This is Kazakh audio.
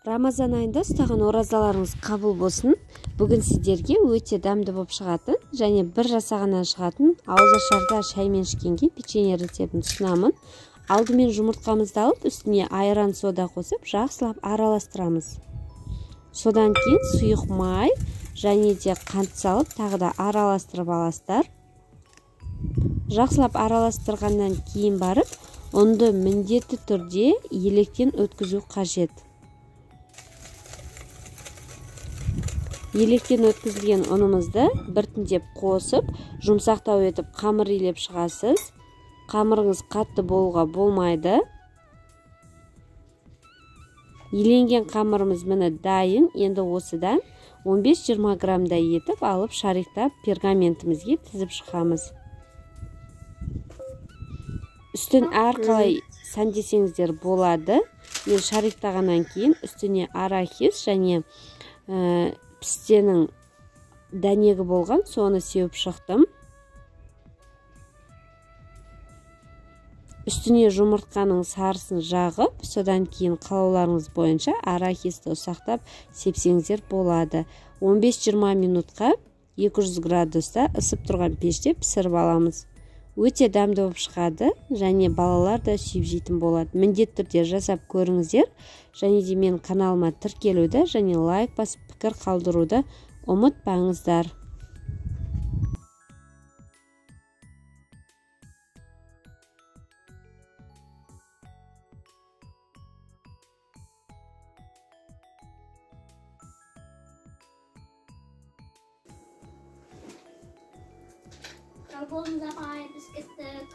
Рамазан айында ұстаған оразаларыңыз қабыл болсын. Бүгін сіздерге өте дәмді болып шығатын және бір жасағаннан шығатын ауызашарда шаймен ішкенге печенье рецептін ұсынамын. Алдымен жұмыртқамызды алып, үстіне айран сода қосып, жақсылап араластырамыз. Содан кейін сұйық май және де қант салып, тағы да араластырып аласыздар. Жақсылап араластырғаннан кейін барып, ұнды міндетті түрде електен өткізу қажет. Електен өткізілген ұнымызды біртіндеп қосып, жұмсақтау етіп қамыр илеп шығасыз. Қамырыңыз қатты болуға болмайды. Еленген қамырымыз міне дайын. Енді осыдан 15-20 граммдай етіп алып шариктап пергаментімізге тізіп шығамыз. Үстін әрқалай сәндесеңіздер болады. Мен шариктағаннан кейін үстіне арахис және пістенің дәнегі болған, соны сеуіп шықтым. Үстіне жұмыртқаның сарысын жағып, содан кейін қалауларыңыз бойынша арахисті ұсақтап сепсеңіздер болады. 15-20 минутқа 200 градуста ысып тұрған пеште пісіріп аламыз. Өте дәмді болып шығады және балалар да сүйіп жейтін болады. Міндетті түрде жасап көріңіздер. Және де мен каналыма тіркелуді және лайк басып пікір қалдыруды ұмытпаңыздар. Болыңыз апай, біз кеттік.